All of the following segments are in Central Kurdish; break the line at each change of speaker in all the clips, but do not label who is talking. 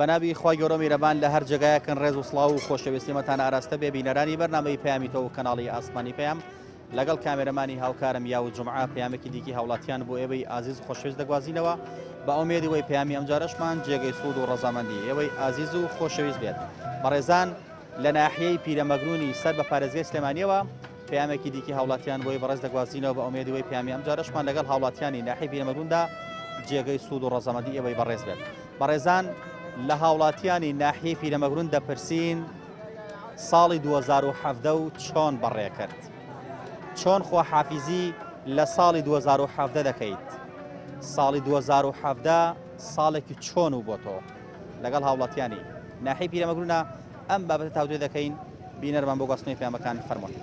بەناوی خوای گەورە و میرەبان لە هەر جێگایەکن ڕێز و سڵاو و خۆشەویستیمەتان ئاراستە بێ بینەرانی بەرنامەی پەیامی تۆ و کەناڵی ئاسمانی پەیام لەگەڵ کامێرەمانی هاوکارم یاو جمعە پەیامێکی دیکی هاوڵاتیان بۆ ئێوەی ئازیز و خۆشەویست دەگوازینەوە بە ئومێدی وەی پەیامی ئەمجارەشمان جێگەی سوود و ڕەزامەندی ئێوەی ئازیز و خۆشەویست بێت بەڕێزان لە ناحیەی پیرەمەگرونی سەر بە پارێزگای سلێمانیەوە پەیامێکی دیکی هاوڵاتیان بۆی بەڕێز دەگوازینەوە بە ئومێدی وەی پەیامی ئەمجارەشمان لەگەڵ هاوڵاتیانی ناحیەی پیرەمەگروندا جێگەی سوود و ڕەزامەندی ئێوەی بەڕێز بێت. بەڕێزان لە هاوڵاتیانی ناحیەی پیرەمەگرون دەپرسین ساڵی 2017 و چۆن بەڕێکرد؟ چۆن خواحافیزی لە ساڵی 2017 دەکەیت؟ ساڵی 2017 ساڵێکی چۆن و بۆ تۆ؟ لەگەڵ هاوڵاتیانی ناحیەی پیرەمەگرونە ئەم بابەتە تاوتوێ دەکەین بینەرمان بۆ گواستنەوەی پەیامەکان فەرموون.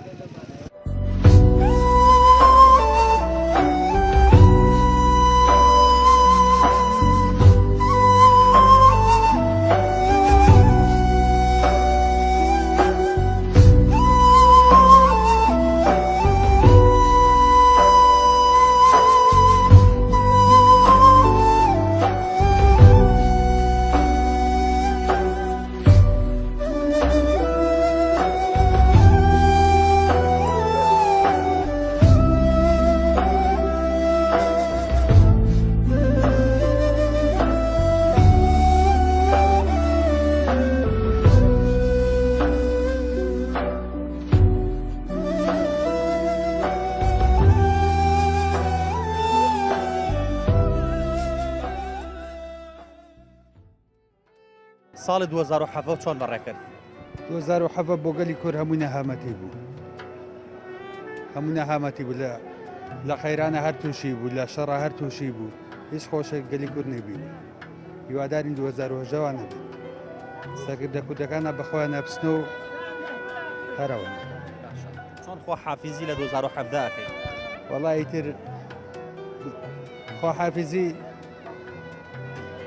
ساڵی 2017 چۆن بەڕێکرد؟
2017 بۆ گەلی کورد هەموو نەهامەتی بوو هەموو نەهامەتی بوو لە لە قەیرانە هەر تووشی بوو لە شەڕە هەر تووشی بوو هیچ خۆشێک گەلی کورد نەبینی هیوادارین 2018 وان نەبێت سەرکردە کوردەکانە بەخۆیان نەپسن و هەرەوە
چۆن خۆ حافیزی لە 2017 ئەکەی؟
وەڵا ئیتر خواحافیزی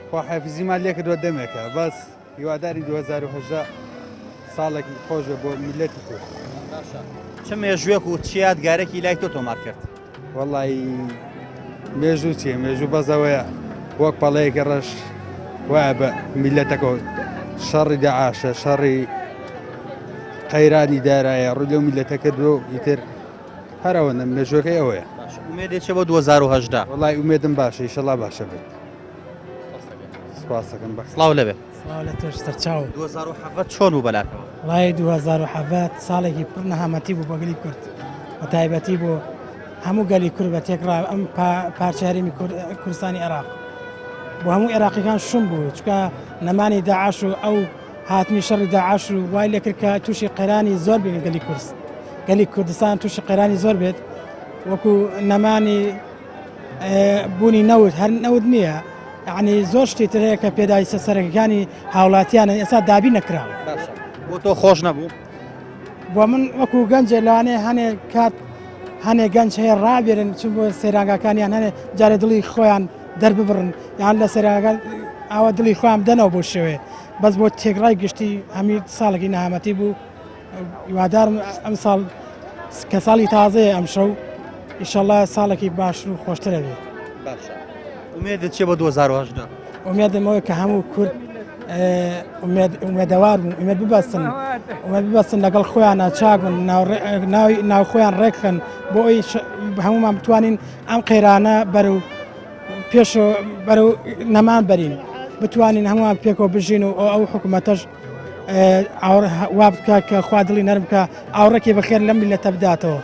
خواحافیزیمان لێکردوە دەمێکە بەس هیوادارین 2018 ساڵێکی خۆش بێ بۆ میلەتی کورد.
باشە چ مێژووێک و چ یادگارێکی لای تۆ تۆمار کرد؟
وەڵی مێژوو چیە مێژوو بەزەوەیە وەک پەڵەیەکی ڕەش وایە بە میلەتەکە شەڕی داعاشە شەڕی قەیرانی دارایە ڕوو لەو میلەتە کردووە و ئیتر هەر ئەوەندە مێژوەکەی ئەوەیە.
باشە ئومێدێ چیە بۆ 2018؟
وەڵای ئومێدم باشە ئیشەڵا باشە بێت. سپاسەکەم بە
سڵاو لەبێ.
سڵاو لە تۆش سەرچاو.
2017 چۆن بوو بەلاتەوە؟
وەڵای 2017 ساڵێکی پڕ نەهامەتی بوو بۆ گەلی کورد بە تایبەتی بۆ هەموو گەلی کورد بە تێکڕا ئەم پارچە هەرێمی کوردستانی عێراق بۆ هەموو عێراقیەکان شوم بوو چونکە نەمانی داعش و ئەو هاتنی شەڕی داعش و وای لێکرد کە تووشی قەیرانی زۆر بین گەلی کورس گەلی کوردستان تووشی قەیرانی زۆر بێت وەکو نەمانی بوونی نەوت هەر نەوت نییە یعنی زۆر شتی تر هەیە کە پێداویستە سەرەکەکانی هاوڵاتیانە ئێستا دابین نەکراوە
باشە بۆ تۆ خۆش نەبوو
بۆ من وەکو گەنجێ لەوانەیە هەنێ کات هەنێ گەنج هەیە ڕابێرن چون بۆ سەیرانگاکانیان هەنێ جارێ دڵی خۆیان دەرببڕن یان لە سەیرانگاکان ئاوا دڵی خۆیان بدەنەوە بۆ شێوەیە بەس بۆ تێکڕای گشتی هەمی ساڵێکی نەهامەتی بوو هیوادارم ئەم ساڵ کە ساڵی تازەیە ئەم شەو ئیشەڵا ساڵێکی باشتر و خۆشترە بێت
باشە ئومێدت چیە بۆ 2018
ئومێدم ئەوەیە کە هەموو کورد ئومێد ئومێدەوار بوون ئومێد ببەستن ئومێد ببەستن لەگەڵ خۆیانە چاک بن ناوی ناو خۆیان ڕێکخەن بۆ ئەوی هەمومان بتوانین ئەم قەیرانە بەرەو پێش بەرەو نەمان بەرین بتوانین هەمووان پێکەوە بژین و ئەو حکوومەتەش وا بکە کە خوا دڵی نەرم بکە ئاوڕێکی بەخێر لەم میلەتە بداتەوە.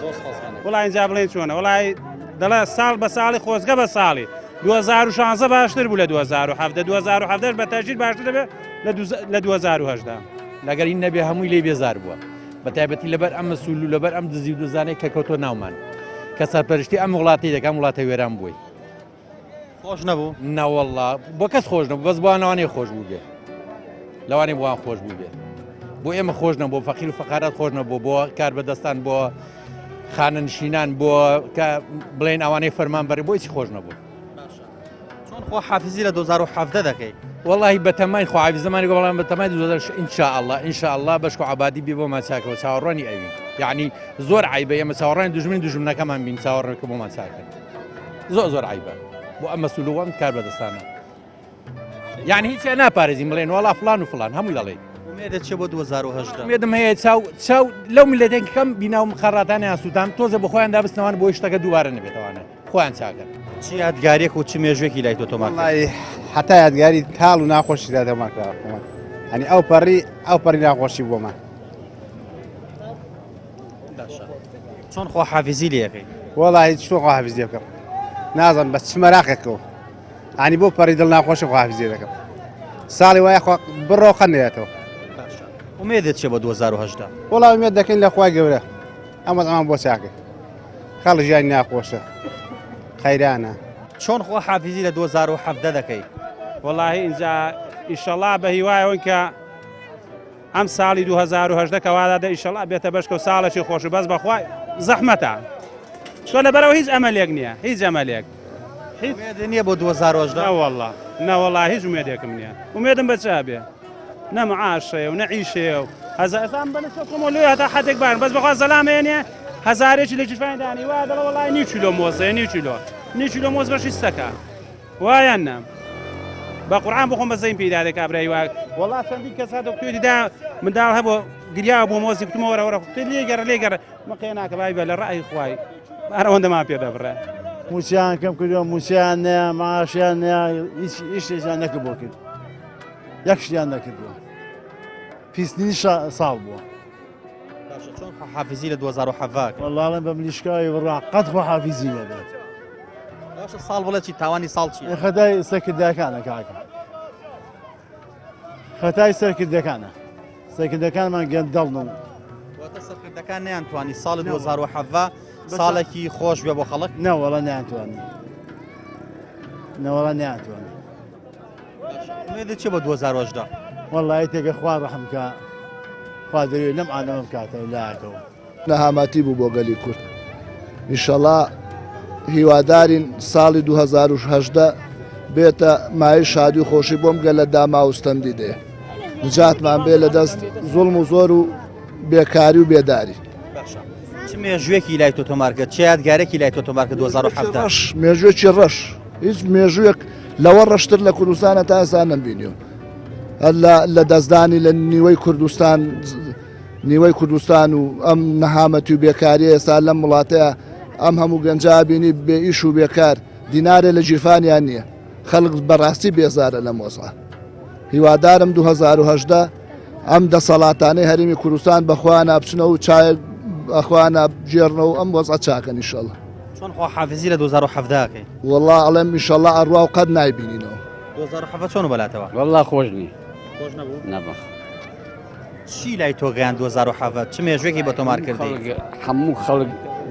وڵای اینجا بڵێن چۆنە وڵای دەڵێ ساڵ بە ساڵی خۆزگە بە ساڵی 2016 باشتر بوو لە 2017 2017 بە تەژیر باشتر دەبێت لە 2018
لەگەر این نەبێ هەمووی لێی بێزار بووە بە تایبەتی لەبەر ئەم مەسول و لەبەر ئەم دزی و دزانەی کە کەوتۆ ناومان کە سەرپەرشتی ئەم وڵاتی دەکەم وڵاتە وێران بووی
خۆش نەبوو
نەوەڵا بۆ کەس خۆش نەبوو بەس بۆ لەوانەیە خۆش بوو بێ لەوانەیە بۆیان خۆش بوو بێ بۆ ئێمە خۆش نەبوو فەقیر و فەقارات خۆش نەبوو بۆ کار بەدەستان بۆ خانەنشینان بۆ کە بڵێن ئەوانەی فەرمان بەری بۆی چی خۆش نەبوو
چۆن خۆ حافزی لە 2017 دەکەی
واللهی بەتەمای خۆ زمانی بەڵام بەتەمای 2000 إن شاء الله إن شاء الله بەشکو عبادی بێ بۆمان چاکەوە چاوەڕوانی ئەوین یعنی زۆر عیبە ئێمە چاوەڕوانی دوژمن دوژمنەکەمان بین چاوەڕێکە بۆمان چاکەن زۆر زۆر عیبە بۆ ئەم مەسولوەم کار بەدەستانە. یعنی هیچیان ناپارێزین بڵێن وەڵا فلان و فلان هەمووی دەڵێن.
ئومێدت چیە بۆ 2018؟
ئومێدم هەیە چاو چاو لەو میللەتێک کەم بینا و مقەڕاتانیان سووتان تۆزە بە خۆیان دابستنەوان بۆی شتەکە دووبارە نەبێتەوانە خۆیان چاکەن.
چ یادگاریەک و چ مێژوێکی لای تۆ تۆمار کرد؟
وەڵی هەتا یادگاری تاڵ و ناخۆشی دا تۆمار کراوە خۆمان هەنی ئەو پەڕی ئەو پەڕی ناخۆشی بۆمان.
باشە چۆن خواحافیزی لێ ئەکەی؟
وەڵی چۆن خواحافیزی لێ بکەم نازانم بە چ مەراقێکەوە عنی بۆ پەڕی دڵ ناخۆشی خواحافیزی دەکەم ساڵی وایە خوا بڕۆ قەت نەیەتەوە.
باشە ئومێدت چیە بۆ 2018؟
وەڵا ئومێد دەکەین لە خوای گەورە ئەم وەزعمان بۆ چاکە خەڵک ژیانی ناخۆشە قەیرانە.
چۆن خواحافیزی لە 2017 دەکەی؟
وەڵاهی ئینجا ئیشەڵا بە هیوایەوەن کە ئەم ساڵی 2018 کە وادا دە ئیشەڵا بێتە بەشکە و ساڵێکی خۆش و بەس بەخوای زەحمەتە چۆن لەبەرەوە هیچ ئەمەلێک نییە هیچ ئەمەلێک
هیچ نییە بۆ 2018
نەوەڵا نەوەڵا هیچ ئومێدێکم نییە ئومێدم بە چا بێ نە معاشەیە و نە عیشەیە و هەزاران بەنسبەت خۆمەوە لێ هەتا حدێک بارم بەس بەخوا زەلامەیە نییە هەزارێکی لە گیرفانی دانی وا دەڵێ وەڵای نیو کیلۆ مۆزەیە نیو کیلۆ نیو کیلۆ مۆز بەشی سەکە وایان نا بە قورعان بخۆم بە زەین پێی دادێ کابرای وا وەڵا چەندین کەس هات دکتۆری دا منداڵ هەبوو گریا بۆ مۆزی کوتمە وەرە وەرە کوتی لێ گەڕە لێ گەڕە مقێ ناکە بای بە لە ڕای خوای هەر ئەوەندەمان پێ دەبڕێ.
مووچەیان کەم کردووە مووچەیان نەیە معاشیان نەیە هیچ هیچ شتێکیان نەکرد بۆ کرد یەک شتیان نەکردووە پیستنی ساڵ بووە.
باشە چۆن خواحافیزی لە 2017 کرد؟
وەڵا ئەڵێم بە ملیشکاوی بڕوا قەت خواحافیزی نەبێت.
باشە ساڵ بڵێ چی تاوانی ساڵ چییە؟
خەتای سەرکردەکانە کاکە خەتای سەرکردەکانە سەرکردەکانمان گەندەڵن و
واتە سەرکردەکان نەیانتوانی ساڵی 2017 ساڵێکی خۆش بێ بۆ خەڵک؟
نەوەڵا نەیانتوانی نەوەڵا نەیانتوانی.
ئومێدت چیە بۆ 2018؟
وەڵایی تێکە خوا ڕەحم کا خوا دەوێ لەم عالەمە بکاتەوە لایەکەوە.
نەهامەتی بوو بۆ گەلی کورد ئیشەڵا هیوادارین ساڵی 2018 بێتە مایەی شادی و خۆشی بۆم گەلە داما و ستەم دیدەیە نجاتمان بێ لە دەست زوڵم و زۆر و بێکاری و بێداری.
باشە چ مێژوویەکی لای تۆ تۆمار کرد چ یادگارێکی لای تۆ تۆمار کرد 2017؟
ڕەش مێژوویەکی ڕەش هیچ مێژوویەک لەوە ڕەشتر لە کوردستانە تا ئێستا نەمبینیوە لە دەستدانی لە نیوەی کوردستان نیوەی کوردستان و ئەم نەهامەتی و بێکاری ئێستا لەم وڵاتەیە ئەم هەموو گەنجا بینی بێ ئیش و بێکار دینارێ لە گیرفانیان نییە خەڵک بەڕاستی بێزارە لەم وەزعە هیوادارم 2010 ئەم دەسەڵاتانەی هەرێمی کوردستان بەخۆیان بچنەوە و چایەک بەخۆیان بگێڕنەوە ئەم وەزعە چاکەن ئیشەڵا.
چۆن خواحافیزی لە 2017 ئەکەی؟
وەڵا ئەڵێم ئیشەڵا ئەڕوا و قەت نایبینینەوە.
2017 چۆن بەلاتەوە؟
وەڵا خۆش نی.
خۆش نەبوو؟
نەبخ.
چی لای تۆ گەیاند 2017 چ مێژوێکی بە تۆمار کردی؟
هەموو خەڵک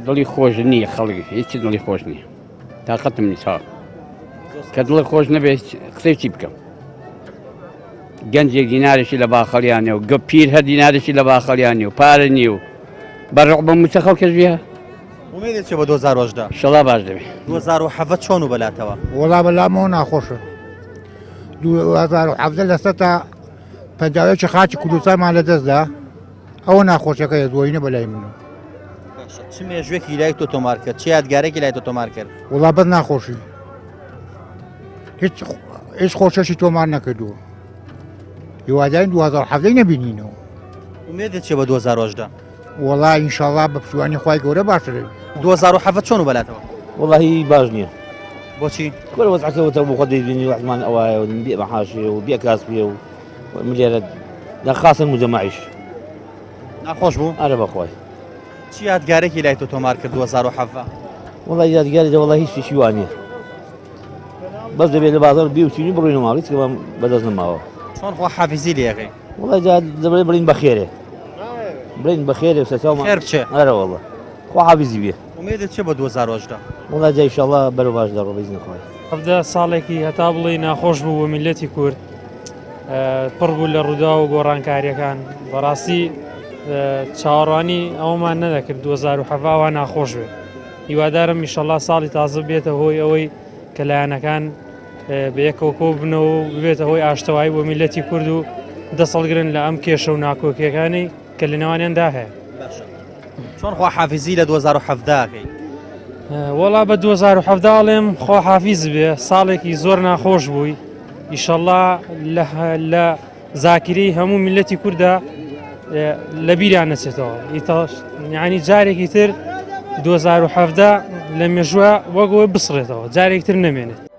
دڵی خۆش نییە خەڵک هیچ دڵی خۆش نییە تاقەتم نیە چاک کە دڵی خۆش نەبێت قسەی چی بکەم گەنجێک دینارێکی لە باخەڵیانە و گە پیر هەر دینارێکی لە باخەڵیانی و پارە نیە و بە ڕق بە موچە خەڵکەش بیە
ئومێدت چیە بۆ 2018؟
شەڵا باش دەبێ.
2017 چۆن و بەلاتەوە؟
وەڵا بەلامەوە ناخۆشە 2017 لەسەر تا 51 خاکی کوردستانمان لەدەستدا ئەوە ناخۆشەکەیە زۆرینە بەلای منەوە.
باشە چ مێژوێکی لای تۆ تۆمار کرد چ یادگارێکی لای تۆ تۆمار کرد؟
وەڵا بەس ناخۆشی هیچ هیچ خۆشەشی تۆمار نەکردووە هیوادارین 2017 نەبینینەوە.
ئومێدت چیە بۆ 2018؟
وەڵا ئینشاڵا بە پشتیوانی خوای گەورە باشتر دەبی.
2017 چۆن و بەلاتەوە؟
وەڵاهی باش نییە.
بۆچی؟
کورە وەزعەکە وتە بۆ خۆت دەیبینی وەزعمان ئەوایە و بێ مەحاشێ و بێ کاسبێ و ملێرە دەخاسن مجەمەعیش.
ناخۆش بوو؟
ئەرە بەخوای.
چ یادگارێکی لای تۆ تۆمار کرد 2017؟
وەڵا یادگاری دە وەڵا هیچ شتێکی وا نییە. بەس دەبێت لە بازاڕ بێ و چینی بڕۆینە ماڵ هیچ کەمان بەدەست نەماوە.
چۆن خواحافیزی لێ ئەکەی؟
وەڵا جا دەبێت بڵین بەخێرێ. بڵین بەخێرێ سەرچاومان.
خێر بچێ.
ئەرە وەڵا. خواحافیزی بێ.
ئومێدت چیە بۆ 2018؟
وەڵا جا ئیشەڵا بەرەو باش دەڕۆ بە ئیزنی خوای.
17 ساڵێکی هەتا بڵێی ناخۆش بوو بۆ میللەتی کورد پڕ بوو لە ڕووداو و گۆڕانکاریەکان بەڕاستی چاوەڕوانی ئەومان نەدەکرد 2017 وا ناخۆش بێت هیوادارم ئیشەڵا ساڵی تازە بێتە هۆی ئەوەی کە لایەنەکان بە یەکەوە کۆ ببنەوە و ببێتە هۆی ئاشتەوایی بۆ میللەتی کورد و دەسەڵگرن لە ئەم کێشە و ناکۆکیەکانی کە لە نێوانیاندا هەیە.
باشە چۆن خواحافیزی لە 2017 ئەکەی؟
وەڵا بە 2017 ئەڵێم خواحافیز بێ ساڵێکی زۆر ناخۆش بووی. ئیشەڵا لە زاکیرەی هەموو میللەتی کووردا لە بیریان نەچێتەوە ینی جارێکی تر 2017 لە مێژوە وەگەوەی بسڕێتەوە جارێک تر نەمێنێت.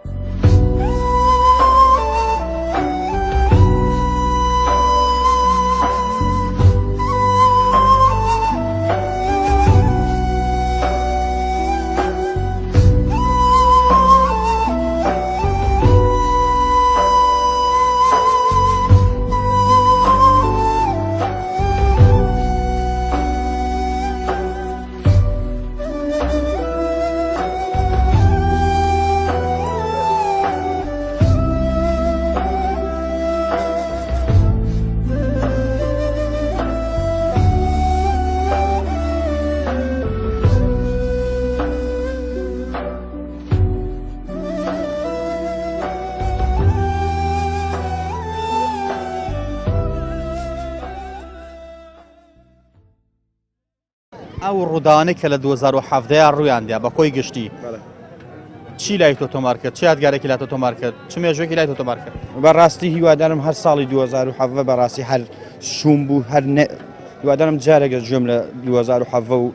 ئەو ڕووداوانەی کە لە 2017 ڕوویان دا بە کۆی گشتی چی لای تۆ تۆمار کرد چ یادگارێکی لای تۆ تۆمار کرد چ مێژوێکی لای تۆ تۆمار کرد
بەڕاستی هیوادارم هەر ساڵی 2017 بەڕاستی هەر شوم بوو هەر هیوادارم جارێک گوێم لە 2017 و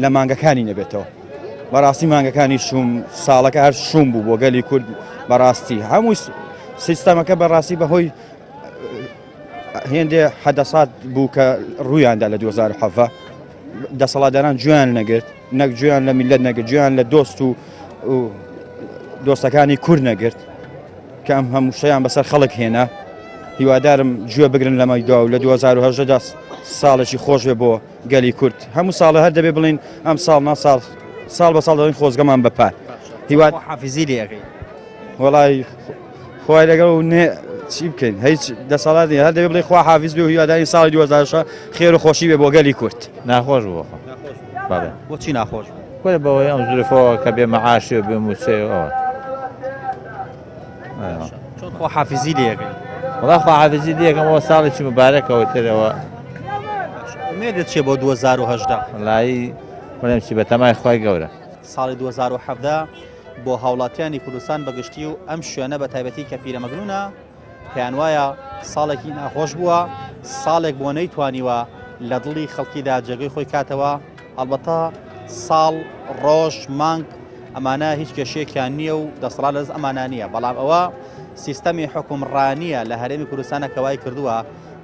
لە مانگەکانی نەبێتەوە بەڕاستی مانگەکانی شوم ساڵەکە هەر شوم بوو بۆ گەلی کورد بەڕاستی هەموو سیستەمەکە بەڕاستی بەهۆی هێندێ حەدەسات بوو کە ڕوویاندا لە 2017 دەسەڵاتداران گوێیان نەگرت نەک گوێیان لە میلەت نەگرت گوێیان لە دۆست و دۆستەکانی کورد نەگرت کە ئەم هەموو شتیان بەسەر خەڵک هێنا هیوادارم گوێ بگرن لەمە دوا و لە 2010 دا ساڵێکی خۆش بێ بۆ گەلی کورد هەموو ساڵە هەر دەبێ بڵین ئەم ساڵ نا ساڵ ساڵ بە ساڵ دەڵێن خۆزگەمان بە پار
هیواد حافزی لێ ئەکەی
وەڵای خوای لەگەڵ و نێ چی بکەین هیچ دەسەڵات نیە هەر دەبێ بڵێ خوا حافیز بێ و هیواداری ساڵی 2006 خێر و خۆشی بێ بۆ گەلی کورد
ناخۆش بوو خۆ بەڵێ
بۆچی ناخۆش بوو
کورە بەوەی ئەم زروفەوە کە بێ مەعاشی و بێ مووچەی و ئەوە
چۆن خوا حافیزی لێ ئەکەی
وەڵا خوا حافیزی لێ ئەکەم ئەوە ساڵێکی مبارەکەوە ترەوە
ئومێدت چیە بۆ 2018
وەڵایی بڵێم چی بەتەمای خوای گەورە
ساڵی 2017 بۆ هاوڵاتیانی کوردستان بە گشتی و ئەم شوێنە بە تایبەتی کە پیرەمەگرونە پێیان وایە ساڵێکی ناخۆش بووە، ساڵێک بووە نەیتوانیوە لە دڵی خەڵکیدا جێگەی خۆی کاتەوە، ئەڵبەتە ساڵ، ڕۆژ، مانگ ئەمانە هیچ کێشەیەکیان نییە و دەسەڵات لەدەست ئەمانە نییە، بەڵام ئەوە سیستەمی حوکمڕانییە لە هەرێمی کوردستانە کە وای کردووە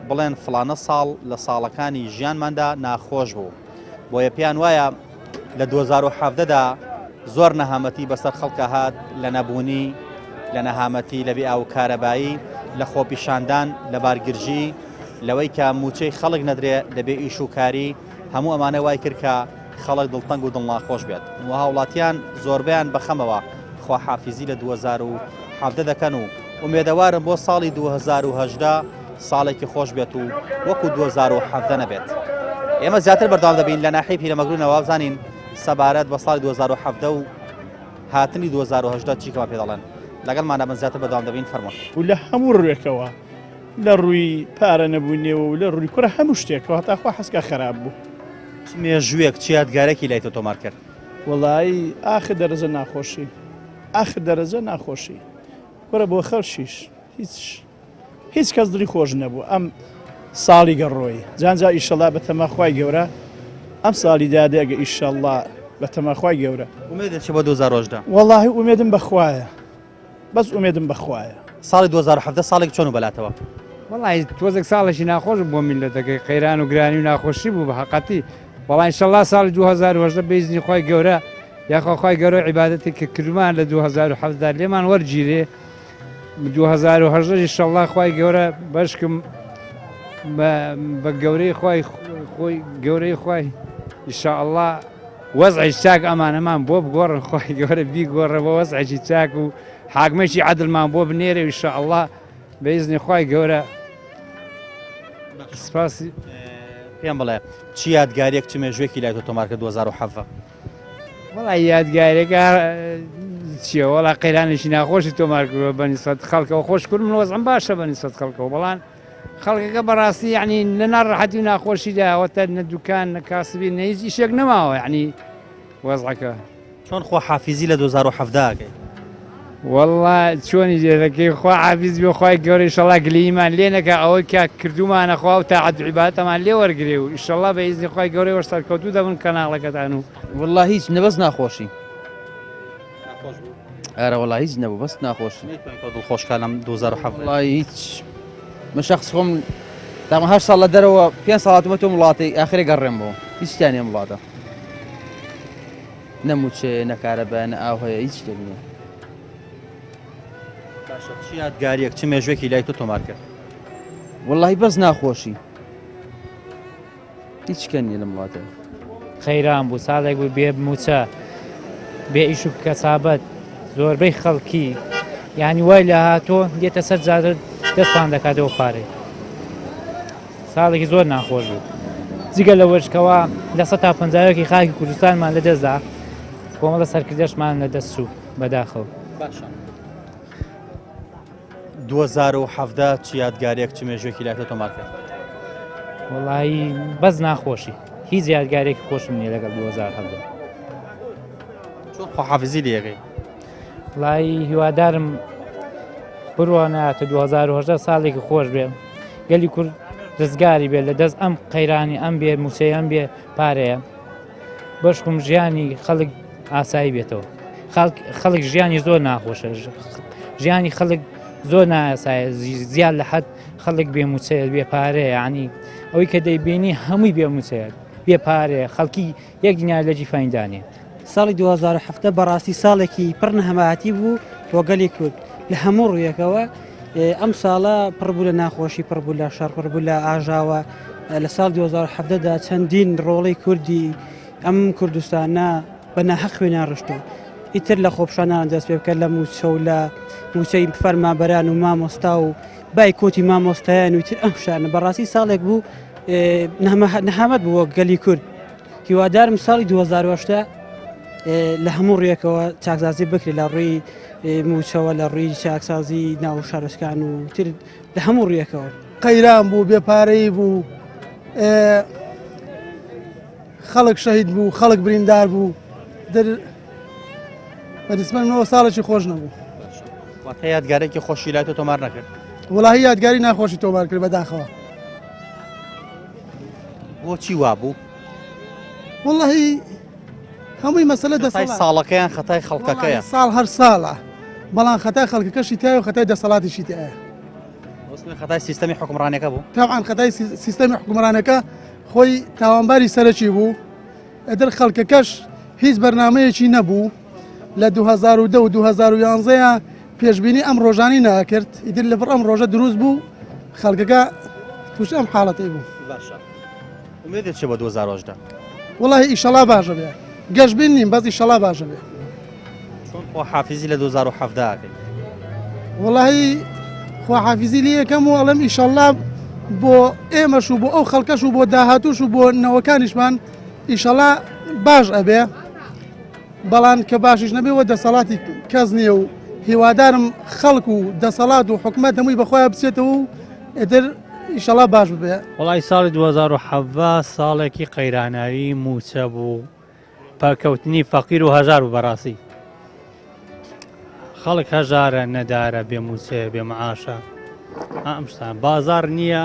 بڵێن فڵانە ساڵ لە ساڵەکانی ژیانماندا ناخۆش بوو. بۆیە پێیان وایە لە 2017 دا زۆر نەهامەتی بەسەر خەڵکە هات لە نەبوونی لە نەهامەتی لە بێ ئاو کارەبایی لە خۆپیشاندان لە بارگرژی لەوەی کە موچەی خەڵک نەدرێ لە بێ ئیش و کاری هەموو ئەمانە وای کرد کە خەڵک دڵتەنگ و دڵناخۆش بێت و هاوڵاتیان زۆربیان بەخەمەوە خواحافیزی لە 2017 دەکەن و ئومێدەوارم بۆ ساڵی 2018 ساڵێکی خۆش بێت و وەکو 2017 نەبێت. ئێمە زیاتر بەردەوام دەبین لە ناحیەی پیرەمەگرونەوە بزانین سەبارەت بە ساڵی 2017 و هاتنی 2018 چی کەمان پێ دەڵێن. لەگەڵمانە بن زیاتر بەردەوام دەبین فەرموون.
و لە هەموو ڕوێکەوە لە ڕووی پارە نەبوونیەوە و لە ڕووی کوڕە هەموو شتێکەوە هەتا خوا حەزکا خراپ بوو.
چ مێژوویەک چ یادگارێکی لای تۆ تۆمار کرد؟
وەڵایی ئاخر دەرەجە ناخۆشی ئاخر دەرەجە ناخۆشی کوڕە بۆ خەڵکیش هیچ هیچ کەس دڵی خۆش نەبوو ئەم ساڵی گەڕۆی جانجا ئیشەڵا بەتەما خوای گەورە ئەم ساڵی دادێ ئەگە ئیشەڵا بەتەما خوای گەورە.
ئومێدت چیە بۆ 2018؟
وەڵاهی ئومێدم بەخوایە بەس ئومێدم بەخوایە.
ساڵی 2017 ساڵێک چۆن و بەلاتەوە؟
وەڵی تۆزێک ساڵێکی ناخۆش بۆ میلەتەکەی قەیران و گرانی و ناخۆشی بوو بە حقەتی بەڵام ئینشەڵا ساڵی 2018 بەئیزنی خوای گەورە یاخوا خوای گەورە عیبادەتێک کە کردمان لە 2017 لێمان وەرگیرێ 2018 ئیشەڵا خوای گەورە بەشکم بە گەورەی خوای خۆی گەورەی خوای ئیشاءاللە وەزعی چاک ئەمانەمان بۆ بگۆڕن خوای گەورە بیگۆڕە بۆ وەزعێکی چاک و حاکمێکی عەدلمان بۆ بنێرێ ئیشاءاللە بە ئیزنی خوای گەورە سپاسی
پێم بڵێ چی یادگاریەک چ مێژوێکی لای تۆ تۆمار کرد 2017
وەڵا یادگارێکە چییە وەڵا قەیرانێکی ناخۆشی تۆمار کردووە بە نیسبەت خەڵکەوە خۆش کورد من وەزعم باشە بە نیسبەت خەڵکەوە بەڵام خەڵکەکە بەڕاستی یعنی لە ناڕەحەتی و ناخۆشیدا ئەوەتە نە دوکان نە کاسبی نە هیچ ئیشێک نەماوە یعنی وەزعەکە
چۆن خواحافیزی لە 2017 ئەکەی؟
وەڵا چۆنی لێ دەکەی خوا حافیز بێ خوای گەورە ئیشەڵا گلەییمان لێ نەکا ئەوەی کە کردوومانە خوا و تاعەت و عیبادەتەمان لێ وەرگرێ و ئیشەڵا بە ئیزنی خوای گەورە ئێوەش سەرکەوتوو دەبن کەناڵەکەتان و.
وەڵا هیچ نە بەس ناخۆشی.
ناخۆش بوو؟
ئەرە وەڵا هیچ نەبوو بەس ناخۆشی.
نەیتوانی تۆ دڵخۆش کا لەم 2017.
وەڵا هیچ من شەخس خۆم تاقمە هەشت ساڵ لە دەرەوە پێنج ساڵ هاتوومە تۆ وڵاتەی ئاخرێ گەڕێمەوە هیچ تیا نییە ئەم وڵاتە. نە مووچەیە نە کارەبایە نە ئاو هەیە هیچ شتێک نییە.
باشە چ یادگاریەک چ مێژوێکی لای تۆ تۆمار کرد؟
وەڵی بەس ناخۆشی هیچ کە نییە لەم وڵاتە.
قەیران بوو ساڵێک بوو بێ مووچە بێ ئیش و کەسابەت زۆربەی خەڵکی یعنی وای لە هاتۆ دێتە سەر جادە دەستان دەکاتەوە پارەی ساڵێکی زۆر ناخۆش بوو جگە لەوەش کەوا لە سە تا پەنجایەکی خاکی کوردستانمان لەدەستدا کۆمەڵە سەرکردەشمان لە دەست چوو بەداخەوە.
باشە 2017 چ یادگارێک چ مێژوێکی لای تۆ تۆمار کرد؟
وەڵایی بەس ناخۆشی هیچ یادگارێکی خۆشم نییە لەگەڵ 2017.
چۆن خواحافزی لێ ئەکەی؟
وەڵایی هیوادارم بڕواناتە 2018 ساڵێکی خۆش بێ گەلی کورد ڕزگاری بێت لە دەست ئەم قەیرانی ئەم بێ موچەی ئەم بێ پارەیە بەشکم ژیانی خەڵک ئاسایی بێتەوە خەڵک ژیانی زۆر ناخۆشە ژیانی خەڵک زۆر ناسایە زیاد لە حەد خەڵک بێ موچەیە بێ پارەیە ینی ئەوەی کە دەیبینی هەمووی بێ موچەیە بێ پارەیە خەڵکی یەک دینار لە جیفایندا نیە.
ساڵی 2017 بەڕاستی ساڵێکی پڕ نەهامەتی بوو بۆ گەلی کورد لە هەموو ڕوویەکەوە ئەم ساڵە پڕ بوو لە ناخۆشی پڕ بوو لە شەڕ پڕ بوو لە ئاژاوە لە ساڵ 2017 دا چەندین ڕۆڵەی کوردی ئەم کوردستانە بە ناحەق خوێنیان ڕشتووە ئیتر لە خۆپشاندان دەست پێ بکە لە مووچە و لە مووچەی فەرمانبەران و مامۆستا و بایکۆتی مامۆستایان و تر ئەم شتانە بەڕاستی ساڵێک بوو نەهامەت بوو وەک گەلی کورد هیوادارم ساڵی 2010 لە هەموو ڕویەکەوە چاکسازی بکرێت لە ڕووی موچەوە لە ڕووی چاکسازی ناو شارۆچکان و تر لە هەموو ڕویەکەوە.
قەیران بوو بێپارەیی بوو خەڵک شەهید بوو خەڵک بریندار بوو در بەنسبەت منەوە ساڵێکی خۆش نەبوو.
واتە یادگارێکی خۆشی لای تۆ تۆمار نەکرد؟
وەڵاهی یادگاری ناخۆشی تۆمار کرد بەداخەوە.
بۆچی وابوو؟
وەڵاهی هەمووی مەسەلە
خەتای
دەسەڵات.
ساڵەکەیان خەتای خەڵکەکەیە.
ساڵ هەر ساڵە بەڵام خەتای خەڵکەکەشی تایە و خەتای دەسەڵاتیشی تایە.
وەسڵی خەتای سیستەمی حوکمڕانیەکە بوو؟
تەبعەن خەتای سیستەمی حوکمڕانەکە خۆی تاوانباری سەرەکی بوو. ئیتر خەڵکەکەش هیچ بەرنامەیەکی نەبوو لە 2010 و 2011 پێشبینی ئەم ڕۆژانی ناکرد ئیتر لەبڕ ئەم ڕۆژە دروست بوو خەڵکەکە توش ئەم حاڵەتەی بوو.
باشە ئومێدت چیە بۆ 2018؟
وەڵاهی ئیشەڵا باشە بێ گەشبین نیم بەس ئیشەڵا باشە بێ.
چۆن خواحافیزی لە 2017 ئەکەی؟
وەڵاهی خواحافیزی لێ یەکەم و ئەڵێم ئیشەڵا بۆ ئێمەش و بۆ ئەو خەڵکەش و بۆ داهاتوش و بۆ نەوەکانیشمان ئیشەڵا باش ئەبێ بەڵام کە باشیش نەبێ وە دەسەڵاتی کەس نییە و هیوادارم خەڵک و دەسەڵات و حکومەت هەمووی بەخۆیان بچێتەوە و ئیتر ئیشەڵا باش ببێ.
وەڵی ساڵی 2017 ساڵێکی قەیراناوی مووچە بوو پەکەوتنی فەقیر و هەژار بوو بەڕاستی خەڵک هەژارە نەدارە بێ مووچەیە بێ معاشە ئەم شتان بازار نییە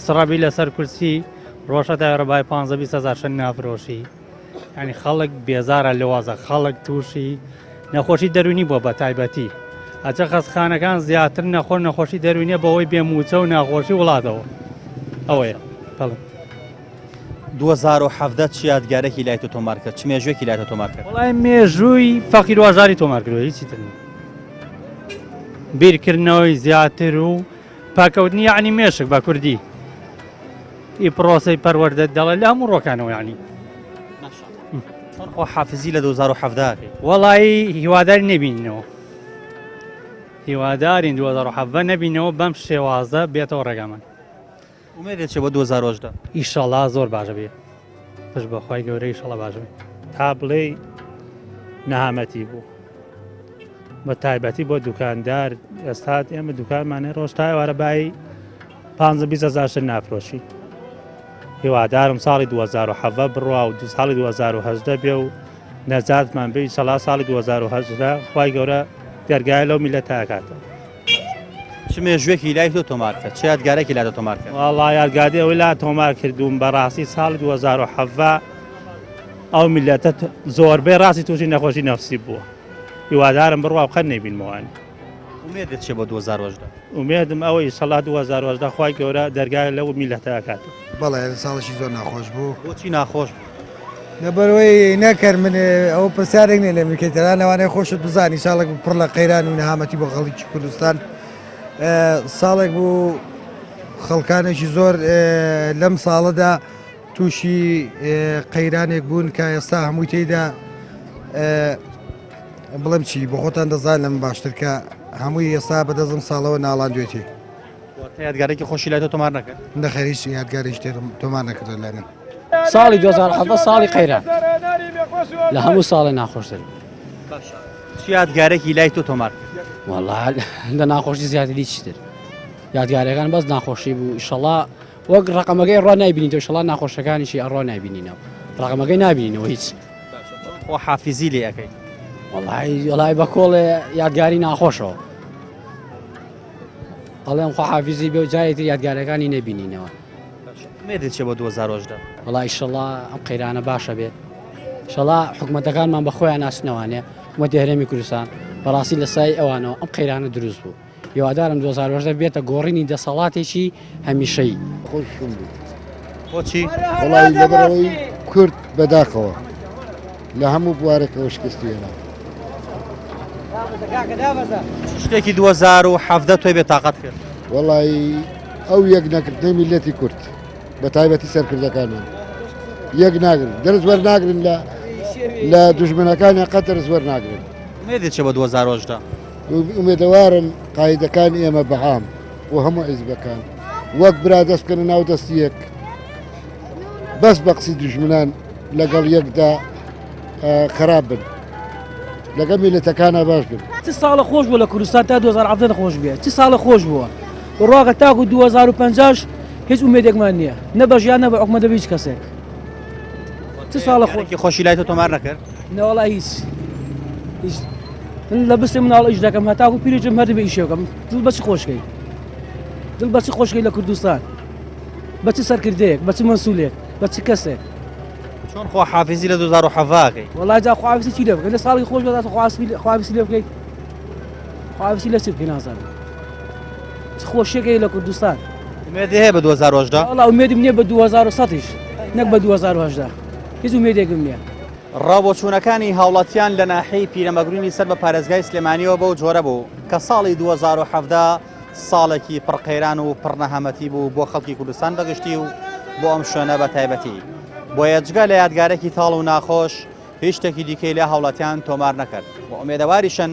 سڕەبی لەسەر کورسی ڕۆژە تا ڕبای 15 هزار شەن نافرۆشی ینی خەڵک بێزارە لەوازە خەڵک تووشی نەخۆشی دەرونی بووە بە تایبەتی ئەچە خەسخانەکان زیاتر نەخۆ نەخۆشی دەرونیە بەوەی بێ موچە و ناخۆشی وڵاتەوە ئەوەیە بەڵێ.
2017 چ یادگارێکی لای تۆ تۆمار کرد چ مێژوێکی لای تۆ تۆمار کرد؟
وەڵای مێژووی فەقیر و هەژاری تۆمار کردووە هیچی تر نییە بیرکردنەوەی زیاتر و پاکەوتنی یعنی مێشک بە کوردی ئی پرۆسەی پەروەردە دەڵێ لە هەموو ڕۆکانەوە یعنی
چۆن خۆ حافزی لە 2017 ئەکەی؟
وەڵایی هیواداری نەبینینەوە هیوادارین 2017 نەبینەوە بەم شێوازە بێتەوە ڕێگامان
ئومێدت چیە بۆ 2018؟
ئیشەڵا زۆر باشە بێ پشت بە خوای گەورە ئیشەڵا باشە بێ.
تا بڵێی نەهامەتی بوو بە تایبەتی بۆ دوکاندار ئێستا ئێمە دوکانمانێ ڕۆژ تا ئێوارە بایی 15 هزار شت نافرۆشی هیوادارم ساڵی 2017 بڕوا و دو ساڵی 2018 بێ و نەجاتمان بێ ئیشەڵا ساڵی 2018 خوای گەورە دەرگای لەو میلەتە ئەکاتەوە.
چ مێژوویەکی لای تۆ تۆمار کرد؟ چ یادگارێکی لای تۆ تۆمار کرد؟
وەڵا یادگاری ئەوەی لا تۆمار کردووم بەڕاستی ساڵی 2017 ئەو میلەتە زۆربەی ڕاستی تووشی نەخۆشی نەفسی بووە هیوادارم بڕوا و قەت نەیبینمەوانی.
ئومێدت چیە بۆ 2018؟
ئومێدم ئەوەی ئیشەڵا 2018 خوای گەورە دەرگای لەو میلەتە ئەکاتەوە.
بەڵێ ساڵێکی زۆر ناخۆش بوو.
بۆچی ناخۆش بوو؟
لەبەرئەوەی نەکەر من ئەوە پرسیارێک نیە لێم بکەیت تەنها لەوانەیە خۆشت بزانی ساڵێک بوو پڕ لە قەیران و نەهامەتی بۆ خەڵکی کوردستان ساڵێک بوو خەڵکانێکی زۆر لەم ساڵەدا تووشی قەیرانێک بوون کە ئێستا هەمووی تێیدا بڵێم چی بۆ خۆتان دەزان لەم باشتر کە هەمووی ئێستا بەدەستم ساڵەوە ناڵاندوێتی.
واتە یادگارێکی خۆشی لای تۆ تۆمار نەکرد؟
نەخێر هیچ یادگارێکی تۆمار نەکردووە لای من.
ساڵی 2017 ساڵی قەیران لە هەموو ساڵێ ناخۆشتر
باشە چ یادگارێکی لای تۆ تۆمار کرد؟
وەڵا لە ناخۆشی زیاتر هیچ تر یادگارەکان بەس ناخۆشی بوو ئیشەڵا وەک ڕقەمەکەی ڕوا نایبینیتەوە ئیشەڵا ناخۆشەکانیشی ئەڕوا نایبینینەوە ڕقەمەکەی نابینینەوە هیچ
خۆ حافیزی لێ ئەەکەی
وەڵی وەڵی بە کۆڵێ یادگاری ناخۆشەوە ئەڵێم خۆ حافیزی بێ و جارێتر یادگارەکانی نەبینینەوە
ئومێدت چیە بۆ 2018؟
وەڵا ئیشەڵا ئەم قەیرانە باشە بێت ئیشەڵا حکومەتەکانمان بە خۆیان ناسنەوانێ حکومەتی هەرێمی کوردستان بەڕاستی لە سای ئەوانەوە ئەم قەیرانە دروست بوو هیوادارم 2018 بێتە گۆڕینی دەسەڵاتێکی هەمیشەیی.
خۆشم بوو.
بۆچی؟
وەڵی لەبەرئەوەی کورد بەداخەوە لە هەموو بوارێکەوە شکستی هێنا.
چ شتێکی 2017 تۆی بێتاقەت کرد؟
وەڵی ئەو یەک نەکردنەی میللەتی کورد بە تایبەتی سەرکردەکانمان یەک ناگرن دەرس وەرناگرن لە لە دوژمنەکانیان قەت دەرس وەرناگرن.
ئومێدت چیە بۆ 2018؟
ئومێدەوارم قایدەکانی ئێمە بەعام و هەموو حیزبەکان وەک برا دەست بکەنە ناو دەستی یەک بەس بە قسی دوژمنان لەگەڵ یەکدا خراپ بن لەگەڵ میلەتەکانە باش بن.
چ ساڵە خۆش بووە لە کوردستان تا 2017 خۆش بێ چ ساڵە خۆش بووە ڕواگە تاکو 2050 هیچ ئومێدێکمان نییە نە بە ژیان نە بە حکومەت بە هیچ کەسێک چ ساڵە
خۆشی خۆشی لای تۆ تۆمار نەکرد
نەوەڵا هیچ هیچ من لە بستێ مناڵ ئیش دەکەم هەتاکو پیرێکم هەر دەبێ ئیشێ بکەم دڵ بە چ خۆشکەی دڵ بە چ خۆشکەی لە کوردستان بە چ سەرکردەیەک بە چ مەسولێک بە چ کەسێک
چۆن خۆ حافزی لە 2017 ئەکەی
وەڵا جا خواحافیزی چی لێ بکەی لە ساڵی خۆش بێت خواحافیزی لێ بکەی خواحافیزی لە چی بکەی نازانم چ خۆشیەکەی لە کوردستان
ئومێدی هەیە بە 2018
وەڵا ئومێدم نییە بە 2100 یش نەک بە 2018 هیچ ئومێدێکم نییە
ڕاوبۆچوونەکانی هاوڵاتیان لە ناحیەی پیرەمەگرونی سەر بە پارێزگای سلێمانیەوە بەو جۆرە بوو کە ساڵی 2017 ساڵێکی پڕ قەیران و پڕ نەهامەتی بوو بۆ خەڵکی کوردستان بەگشتی و بۆ ئەم شوێنە بە تایبەتی. بۆیە جگە لە یادگارێکی تاڵ و ناخۆش هیچ شتێکی دیکەی لە هاوڵاتیان تۆمار نەکرد و ئومێدەواریشن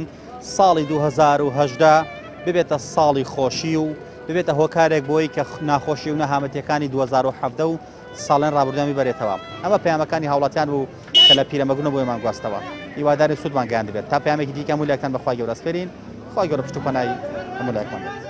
ساڵی 2018 ببێتە ساڵی خۆشی و ببێتە هۆکارێک بۆی کە ناخۆشی و نەهامەتیەکانی 2017 و ساڵێن ڕابردوویان بیبەرێتەوە. ئەمە پەیامەکانی هاوڵاتیان بوو کە لە پیرەمەگرونە بۆ ئێمەمان گواستەوە. هیوادارین سوودمان گەیاندبێت. تا پەیامێکی دیکە هەموو لایەکتان بە خوای گەورە ئەسپێرین. خوای گەورە پشت و پەنای هەموو لایەکمان بێت.